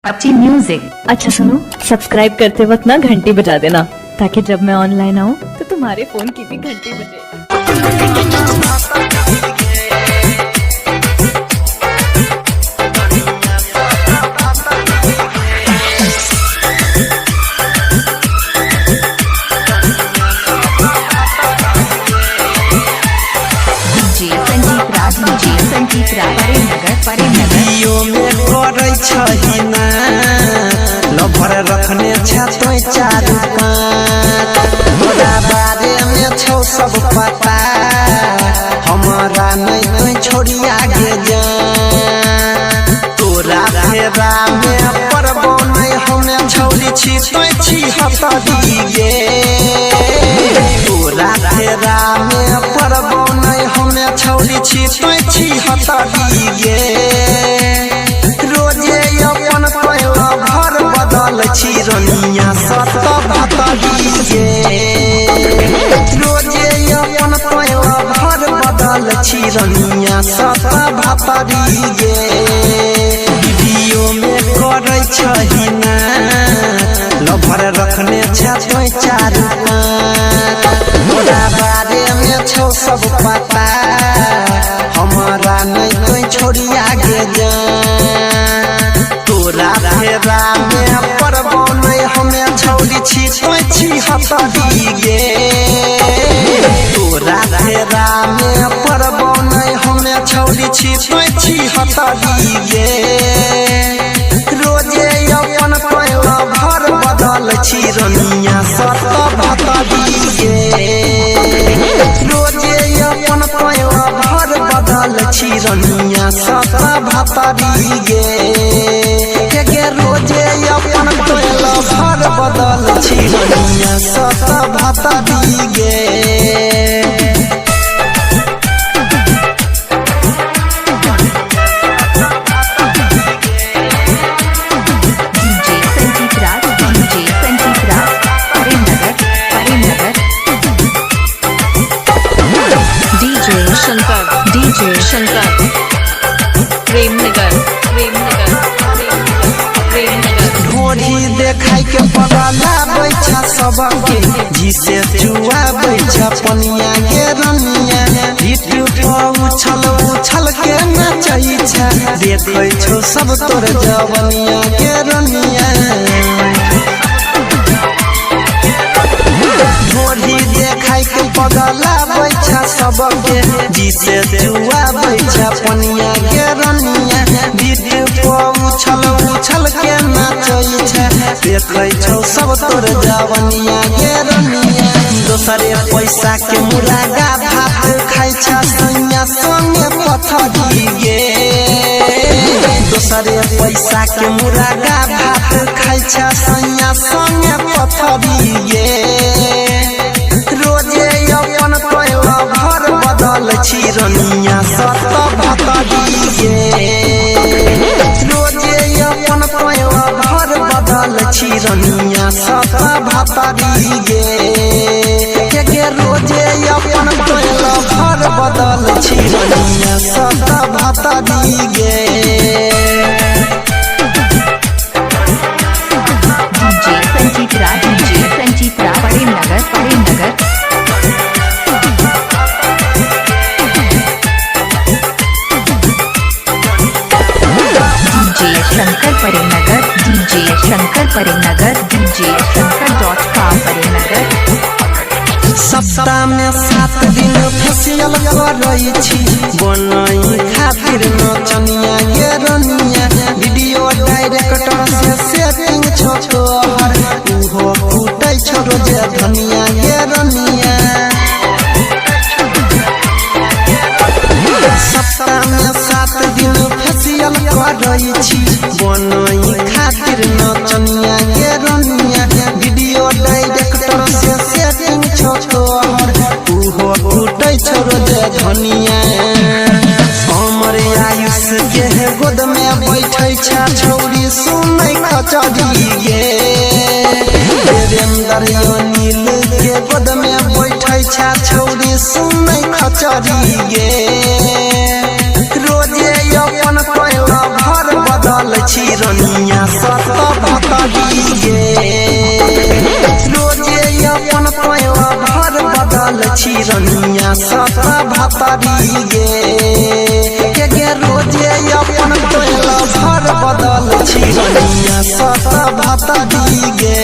अच्छी म्यूजिक। अच्छा सुनो, सब्सक्राइब करते वक्त ना घंटी बजा देना ताकि जब मैं ऑनलाइन आऊँ तो तुम्हारे फोन की भी घंटी बजे। डीजे संजीत राज, डीजे संजीत राज, परेमनगर, परेमनगर। यो में करै छही ना लभर रखने छ तोय चारू पाँच, तोरा बारे में छौ सब पता, हमरा नहीं तोय छोड़िया गे जा। तोरा फेरा में पड़बो नहीं हमे छौरी छी तोय छी हतरी गे। तोरा फेरा में पड़बो नहीं हमे छौरी छी तोय छी हतरी गे। रोजे अपन पहला भर बदल छी रनिया सत भतरी गे। रोजे अपन पहला भर बदल छी रनिया सत भतरी गे। वीडियो में करै छही ना लभर रखने छ तोय चारू पाँच, तोरा बारे में छौ सब पता, हमरा नहीं तोय छोड़िया गे जा। तोरा फेरा में पड़बो नहीं हमे छौरी छी तोय छी हतरी गे। तोरा फेरा में पड़बो नहीं हमे छौरी छी तोय छी हतरी गे। रोजे अपन पहला भर बदल छी रनिया सत भतरी गे। रोजे अपन पहला भर बदल छी रनिया सत भतरी गे। गे रोजे अपन पहला भर बदल छी रनिया सत भतरी गे। डीजे संजीत राज, डीजे संजीत राज, परेमनगर, परेमनगर। DJ Shankar, DJ Shankar, Premnagar, Premnagar, Premnagar. ढोरी देखाई के पगला बैठा सबके, जिसे चुआ बैठा पनिया के रनिया। हिट पर उछल उछल के नचै छा, देखै छौ सब तोर जवनिया के रनिया। ढोरी देखाई के पगला बैठा सबके, जिसे चुआ बैठा पनिया के रनिया। हिट पर उछल उछल के नचै छा, देखै छौ सब तोर जवनिया के रनिया। दोसरे पैसा के मुरागा भात खाइ छा सैया संगे पथरी गे। दोसरे पैसा के मुरागा भात खाइ छा सैया संगे पथरी गे। रोजे अपन पहला भर बदल छी रनिया सत भतरी गे। रोजे अपन पहला भर बदल छी रनिया सत भतरी गे। गे रोजे अपन पहला भर बदल छी रनिया सत भतरी गे। डीजे संजीत राज, डीजे संजीत राज, परेमनगर, परेमनगर। DJ Shankar Premnagar, DJ Shankar Premnagar, DJ Shankar dot com Premnagar. सप्ताह में 7 दिन फेसियल करै छी, बनई खातिर नचनिया गे रनिया। वीडियो डायरेक्टर से सेटिंग छौ तोहर, उहो कुटै छौ रोजे धनिया गे रनिया। सप्ताह में 7 दिन फेसियल करै छी, बनई खातिर नचनिया गे रनिया। वीडियो डायरेक्टर से सेटिंग छौ तोहर, उहो कुटै छौ रोजे धनिया। हमर आयुष के गोद में बैठै छा छौरी सुनै कचरी गे। देवेंद्र अनिल के गोद में बैठै छा छौरी सुनै खचरी गे। रोजे अपन पहला भर बदल छी रनिया सत भतरी गे। रोजे अपन पैला भर बदल छी रनिया सत भतरी गे। गे गे रोजे अपन पैला भर बदल छी रनिया सत भतरी गे।